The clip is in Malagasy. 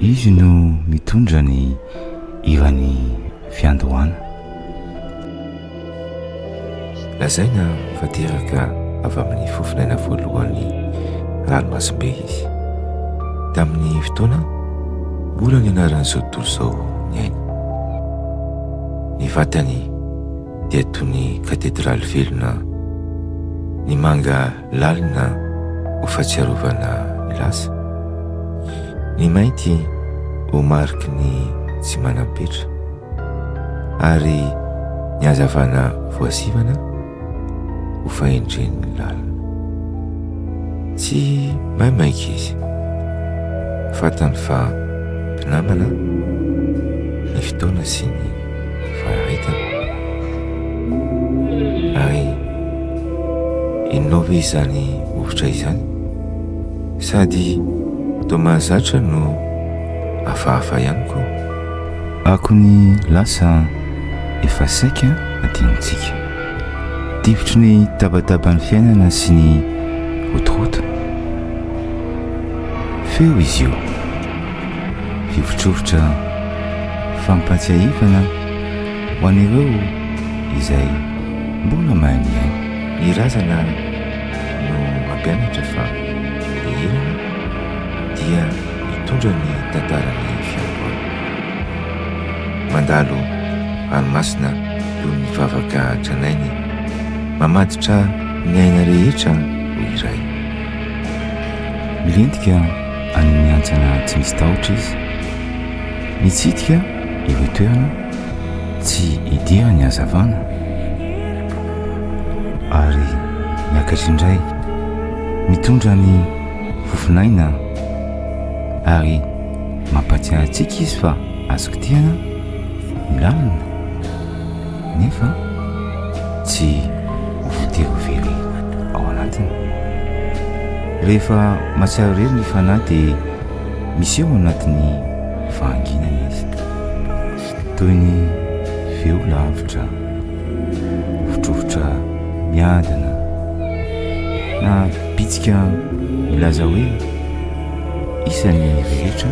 Izy no mitondra ny hiran'ny fiandohana. Lazaina fa teraka avy amin'ny fofonaina voalohan'ny ranomasimbe izy, tamin'ny fotoana mbola nianaran'izao tontolo izao niaina. Ny vatany dia toy ny katedraly velona, ny manga lalina ho fahatsiarovana ny lasa, ny mainty ho mariky ny tsy manam-petra. Ary ny hazavana voasivana ho fahendren'ny lalina. Tsy maimaika izy. Fantany fa mpinamana ny fotoana sy ny faharetana. Ary henonao ve izany hovitra izany? Sady toa mahazatra no hafahafa ihany koa. Akony lasa efa saika adinontsika. Difotry ny tabataban'ny fiainana sy ny rotoroto. Feo izy io. Fivotrovotra fampahatsiahivana ho an'ireo izay mbola mahay miaina. Ny razana no mampianatra fa ny hirana dia mitondra ny tantaran'ny fiandohana. Mandalo ranomasina toy ny vavaka tranainy, mamaditra ny aina rehetra ho iray. Milentika any amin'ny hantsana tsy misy tahotra izy. Mitsidika ireo toerana tsy idiran'ny hazavana ary miakatra indray mitondra ny fofon'aina ary mampahatsiahy antsika izy fa azo kitihana ny lalana nefa tsy ho voatery ho very ao anatiny. Rehefa mahatsiaro irery ny fanahy dia miseho anatin'ny fahanginana izy. Toy ny feo lavitra, hovitrovitra miadana, na bitsika milaza hoe isan'ny rehetra.